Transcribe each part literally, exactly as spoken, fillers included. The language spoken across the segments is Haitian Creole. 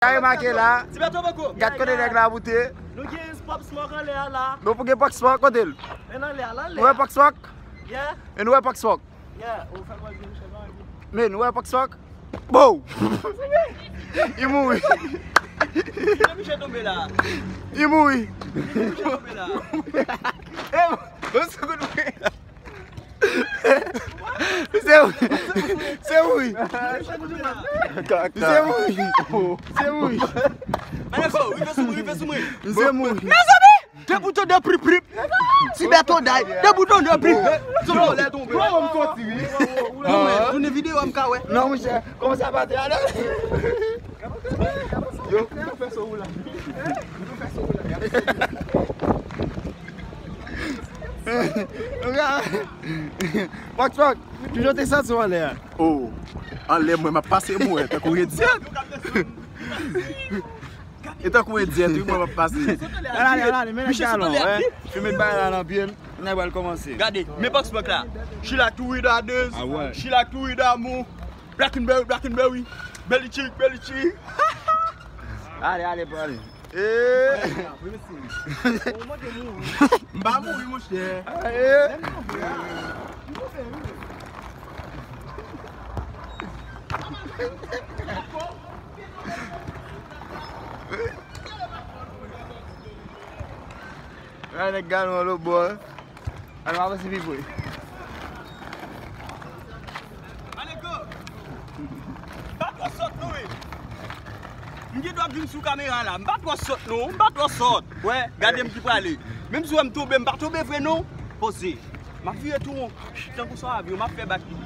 Ka remake la. Ti Beto poko. Gad kote nèg la moute. Nou gen Pop Smoke anlè a la. Nou pou gen Pop Smoke kote l? Men anlè a la, anlè a. Nou wè Pop Smoke? Yeah. E nou wè Pop Smoke? Yeah. Ou fè l wè di Michel pa anyen. Men nou wè Pop Smoke? Bow! Li mouri. Li mouri. Li mouri. Eh, bon, se kout mwen. Se ou. Se ou. Se ou. Se ou. Mwen se ou. Mezanmi! De bouton de prip prip. Ti Beto day. De bouton de prip. Sou lè tonbe. Bro, m soti wi. Non, men, tounen videyo a m ka wè. Non, monchè. Kòman sa pa te ale? Yo, nou fè so ou la. Nou fè so ou la. Fòk, fòk. Toujou te santi w anlè a. Oh. Anlè mwen, m ap pase mwen tankou Red Zed. E tankou Red Zed, wi, mwen, m ap pase. Ann ale, ann ale, men nèg galon, wè. Fimen bay la nan pye m, nèg pral kòmanse. Gade, men Pop Smoke la. She like to read others. Ah, ouais. She like to read amour. Black and berry, black and berry. Belly chick, belly chick. Ale, ale, ale. Eh. M pa mouri, monchè. Eh. Ay, nèg galon an lòt bò. Ann avanse pi pre. Ale go! M pa twò sòt non, wi. M gen dwa vin sou kamera la. M pa twò sòt non, m pa twò sòt. Wè, gade m ki prale. Menm si w wè m tonbe, m pa tonbe vre non. Poze. M ap vire tou won. Tankou son avyon, m ap fè bak li.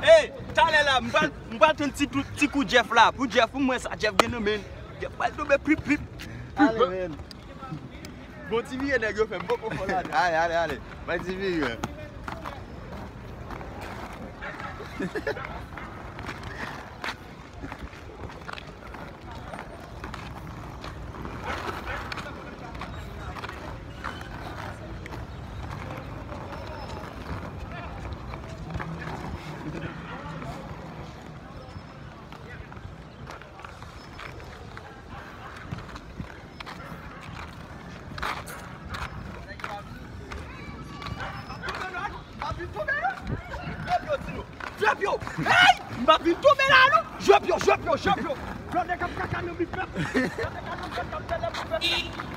Hey, talè la, m pral, m pral tann ti tou, ti kou Jeff la. Pou Jeff, pou m wè sa Jeff gen nan men l. Jeff pral tonbe prip, prip. Ale, men. Bon, ti vire nèg yo fè m poko fò la. Ale, ale, ale. Bay ti vire. Jwèp yo! Hey! M pa vin tonbe la non! Jwèp yo, jwèp yo, jwèp yo! Blòdè k ap kaka nan bifè! Blòdè k ap kaka nan bifè!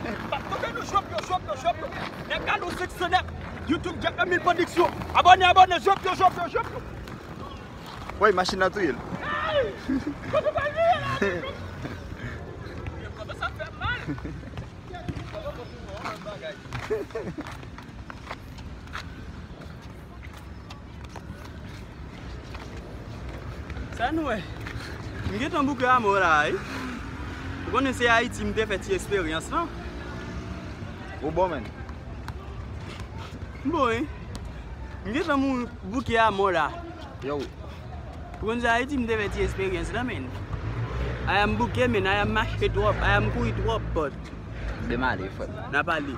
M pa tonbe non, jwèp yo, jwèp yo, jwèp yo! Nèg Galo senk san nèf, YouTube Jeff Emile Production! Abòne, abòne, jwèp yo, jwèp yo, jwèp yo! Woy, machin nan touye l. Hey! Kote w pral vire la? Kòmanse ap fè mal! Sa nou wè? M gentan bouke a mò la, wi. Ou konnen se Ayiti m te fè ti esperyans lan. Ou bon, menn. M bon, wi. M gentan mou-, bouke a mò la. Yo. Ou konn se Ayiti m te fè ti esperyans lan, menn. I am bouke, menn. I am mache twòp. I am kouri twòp, but. Demare, frè m. N ap ale.